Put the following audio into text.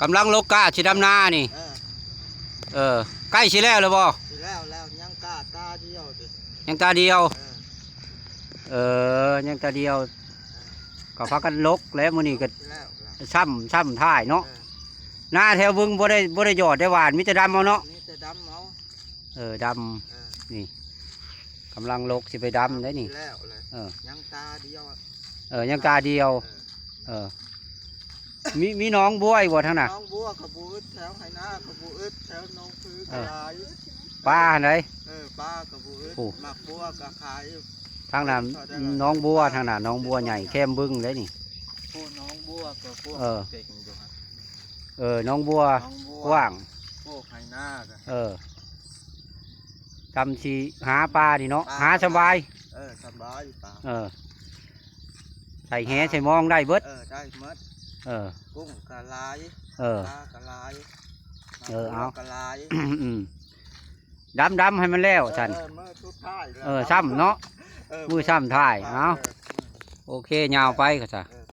ກຳລັງລົກກ້າຊິດຳນານີ້. ເອີ ເອີ ໃກ້ຊິແລ້ວແລ້ວບໍ່? ຊິແລ້ວແລ້ວ ຍັງກ້າຕາດຽວຕິ. ຍັງຕາດຽວ. ເອີ ເອີ ຍັງຕາດຽວ. ເອີ ກໍພາກັນລົກແລ້ວ ມື້ນີ້ກໍ ຊິແລ້ວແລ້ວ ຊ້ຳ ຊ້ຳທ້າຍເນາະ. ເອີ ນາແຖວບຶງບໍ່ໄດ້ ບໍ່ໄດ້ຢອດໄດ້ຫວ່ານ ມີແຕ່ດຳເອົາເນາະ. ມີແຕ່ດຳເອົາ. ເອີ ດຳ. ເອີ ນີ້ ກຳລັງລົກຊິໄປດຳໄດ໋ນີ້. ຊິແລ້ວແລ້ວ. ເອີ ຍັງຕາດຽວ. ເອີ ຍັງຕາດຽວ. ເອີ ເອີ ມີ ມີໜອງບົວຢູ່ບໍ່ທາງນັ້ນ? ໜອງບົວກໍບໍ່ອຶດ ແຖວໄຮ່ນາກໍບໍ່ອຶດ ແຖວໜອງຜືກໍຫຼາຍ. ເອີ ປາຫັ້ນໃດ? ເອີ ປາກໍບໍ່ອຶດ. ໂອ້ ໝາກບົວກໍຂາຍ. ທາງນັ້ນໜອງບົວ ທາງນັ້ນໜອງບົວໃຫຍ່ ແຄມບຶງເດ້ນີ້. ໂອ້ ໜອງບົວກໍພວກ ເອີ ເກັ່ງຢູ່ຫັ້ນ. ເອີ ໜອງບົວ ໜອງບົວກວ້າງ. ພວກໄຮ່ນາກໍ ເອີ ຈຳຊິຫາປານີ້ເນາະ ປາ ຫາສະບາຍ. ເອີ ສະບາຍປາ. ເອີ ໃສ່ແຫ ປາ ໃສ່ມອງໄດ້ເບິດ. ເອີ ໄດ້ໝົດ. ເອີ ກຸ້ງກໍຫຼາຍ. ເອີ ປາກໍຫຼາຍ. ເອີ ເອົາ ກໍຫຼາຍ. ອືມ ດຳ ດຳໃຫ້ມັນແລ້ວຊັ້ນ. ເອີ ມື້ສຸດທ້າຍແລ້ວ. ເອີ ຊ້ຳເນາະ. ເອີ ມື້ຊ້ຳທ້າຍ. ເອີ ເອົາ ເອີ ໂອເຄ ຍາວໄປກໍຊະ. ເອີ